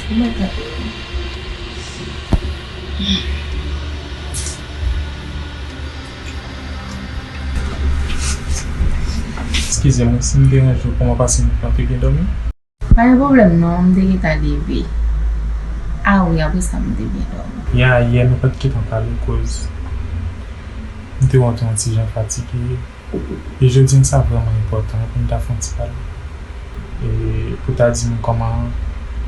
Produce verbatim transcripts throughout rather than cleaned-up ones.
Kòman w ap ye? Eskize m wi, si m deranje w, kòman w pase nwit lan? Te byen dòmi? Pa gen pwoblèm non, m te gentan leve. A wi, apre sa m te byen dòmi. Ya, yè nou pa t gentan pale koz m te wè w te yon ti jan fatige. E jodi a sa vrèman enpòtan pou n ta fè yon ti pale. E pou w ta di m kòman,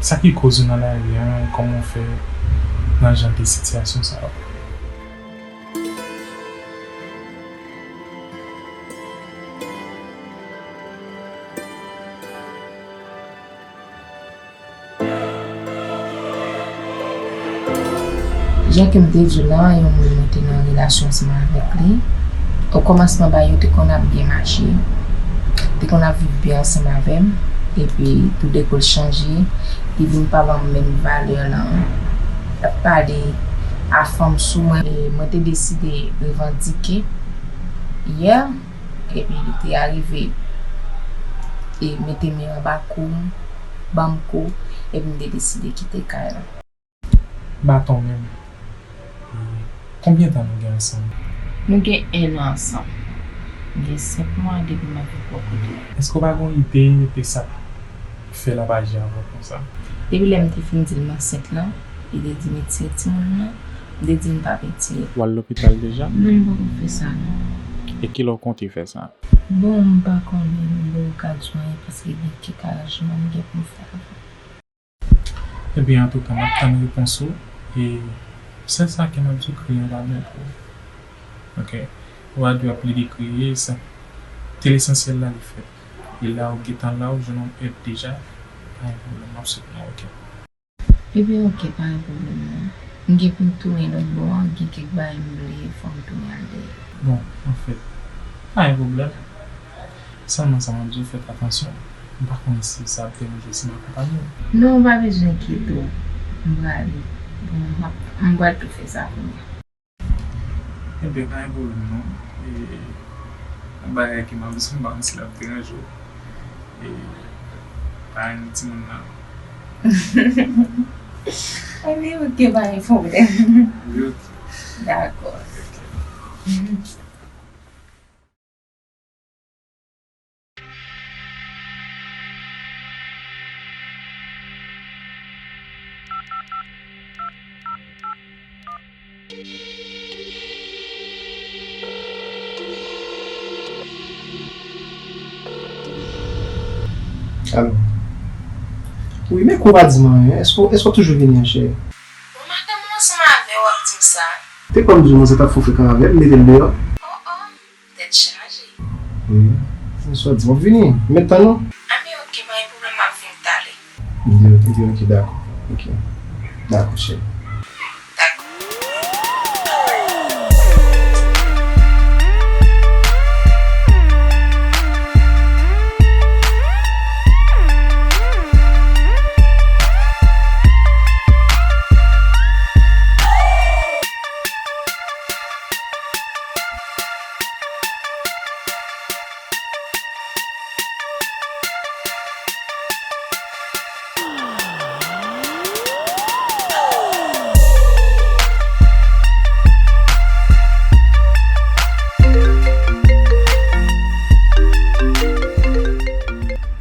sa ki koz ou nan lari a, e kòman w fè nan jan de sitiyasyon sa yo. Jan ke m te di w la, yon moun mwen te nan relasyon ansanm avèk li. Okòmansman, bagay yo te konn ap byen mache. Te konn ap viv byen ansanm avè m. Epi, toudenkou, l chanje. Li vin pa ban m menm valè lan. L ap pale a fanm sou mwen. E mwen te deside revandike yè. Epi, li te arive e mete men anba kou m, ban m kou, epi m te deside kite kay la. Baton menm. E konbyen tan nou gen ansanm? Nou gen en an ansanm. M gen senk mwa depi m ap viv bò kote w. Èske w pa gen yon ide de sa k fè l ap aji avè w konsa? Depi lè m te fin di l m ansent lan, li te di m retire timoun nan, m te di l m p ap retire. W al lopital deja? Non, m poko fè sa non. E kilè w konte fè sa? Bon, m pa konnen, m poko ka di w anyen paske gen kèk aranjman m gen pou m fè avè l. Ebyen, antouka, m ap tann repons ou. E sèl sa ke m ap di w, kriye an pa bon pou ou. Oke? Ou pa dwe ap plede kriye, sa, te lesansyèl la, li fèt. E la ou gentan la, ou jwenn yon èd deja, pa gen pwoblèm, m ap soutni w, oke? Ebyen, oke, pa gen pwoblèm non. M gen pou m tounen lòt bò a, gen kèk bagay m bliye, fò m tounen al dèyè. Bon, anfèt, pa gen pwoblèm. Sèlman sa m ap di w, fèt atansyon. M pa konnen si sa ap deranje w si m akonpanye w. Non, ou pa bezwen enkyete w. M prale. Bon, m ap, m pral tou fè sa kounye a. Ebyen, pa gen pwoblèm non. E, yon bagay ke m ap bezwen, m pa konn si l ap deranje w. E, pa gen timoun nan. Ebyen, oke, pa gen pwoblèm. Wi, oke. Dakò. Oke. Alo. Wi, men kou pa di m anyen. Èske, èske w toujou vini an, cheri? Bon, madanm ou ansanm avè w ap di m sa? Te kwè m di w manzè t ap fè w frekan avè l, mete l deyò. Oh, oh. Tèt chaje. Wi. Men sa w di, m ap vini. Met tan non. Anben, oke, pa gen pwoblèm, m ap vin talè. Li di, li di, oke, dakò. Oke. Dakò, cheri. Dakò.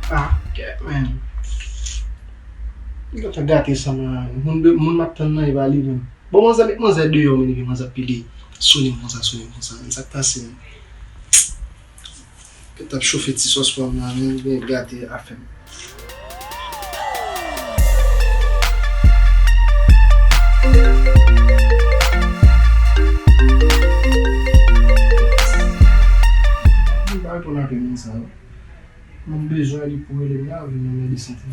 Ah, kèt, man. Li gentan gate san mwen. Moun de, moun m ap tann nan, e pa li menm. Bon, manzè, met manzè deyò, men epi manzè ap pile. Sonnen m konsa, sonnen m konsa. Men sa k pase, men. Yo t ap chofe ti sòs pwa m nan, men li gate afè m. Li pa reponn apèl mwen sa yo. Mwen bezwen li pou rele m la, vin nan mède sante m.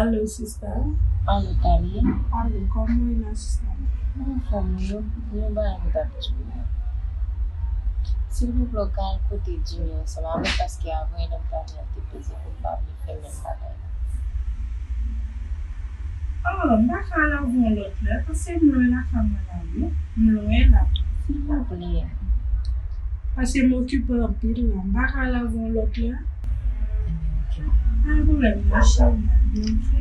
Alo, sista. Alo, Talia. Alo, kòman w ye la, sista? Mwen anfòm, wi. Yon bagay m t ap di w. Silvouplè, w ka al kote Jimmy ansanm avè l, paske avan, lè m t avè l, te peze pou m pa vle fè menm bagay la. Oh, m pa ka al avè w yon lòt lè, paske m lwen lakay mwen la, wi. M lwen la. Silvouplè. Paske m okipe anpil la. M pa ka al avè w yon lòt lè. Ebyen, oke. Pa gen pwoblèm, non, cheri, m ap byen, oke?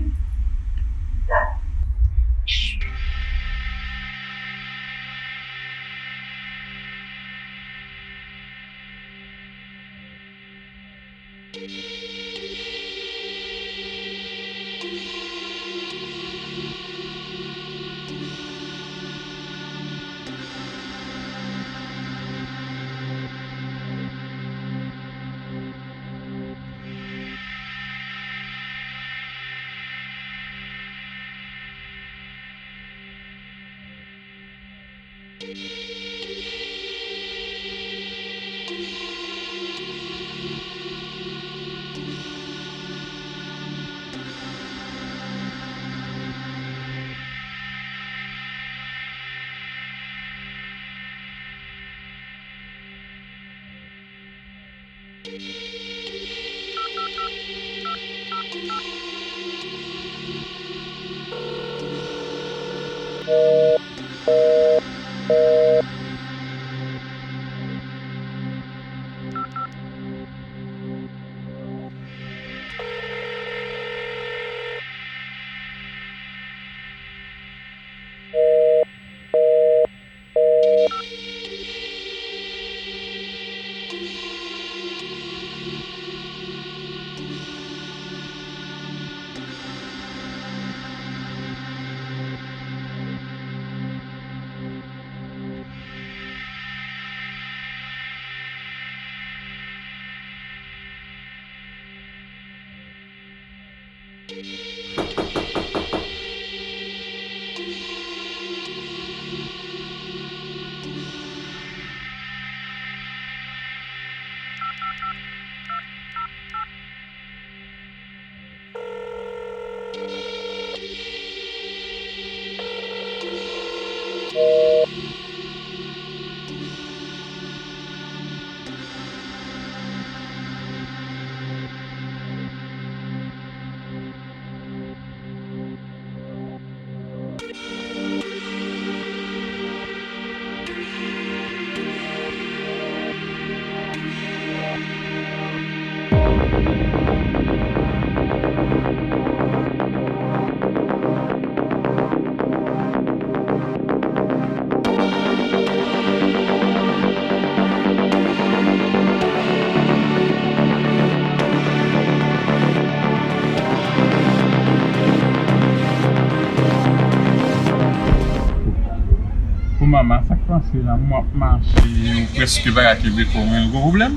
Bon, manman, sa k pase la? M ap mache, ou prèske pa ka kenbe kò w, men ou gen pwoblèm?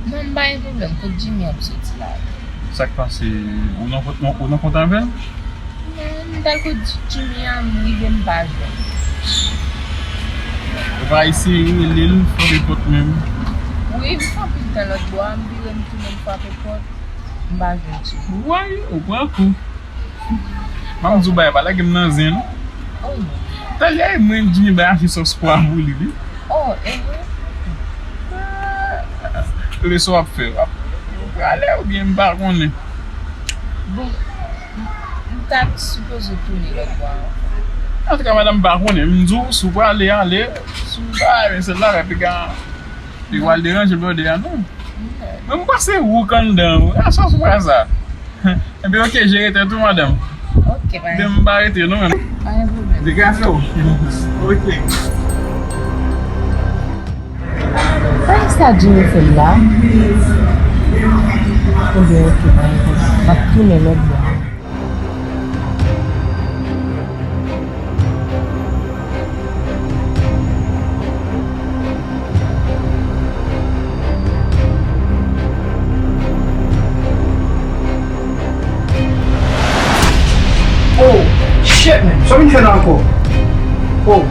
Non, m pa gen pwoblèm. Kot Jimmy ap soti la? Sa k pase? Ou nan kont, ou nan kont avè l? Non, m t al kot Jimmy a, m rive m pa jwenn. Ou pa eseye rele l, frape pòt menm? Wi, m frape l tan lòt bò a, m vire m tounen m frape pòt, m pa jwenn Jimmy. Woy, ou pran kou. M ap di w bagay, pa lage m nan zen, non. Oh, non. Talè, mwen, Jimmy bay achte sòs pwa pou li, wi. Oh, eh. Leson w ap fè, w ap, w prale oubyen m pa konnen. Bon, m, m ta sipoze tounen lòt bò a. Antouka, madanm, m pa konnen. M di w, si w prale, ale. Si w pa, men sèl la, piga, li pral deranje blòdè a, non. Mwen, m pase wouk anndan, wi. A, sa, sa, sa. Ebyen, oke, jere tèt ou, madanm. Oke, pa gen. Ebyen, m pa rete, non, men. Pa gen pwoblèm. Degaje w. Oke. Sa, sa Jimmy fè m la? Ebyen, oke, pa gen pwoblèm. M ap tounen lòt bò. Oh, shit, man. Sa w vin fè la ankò? Oh.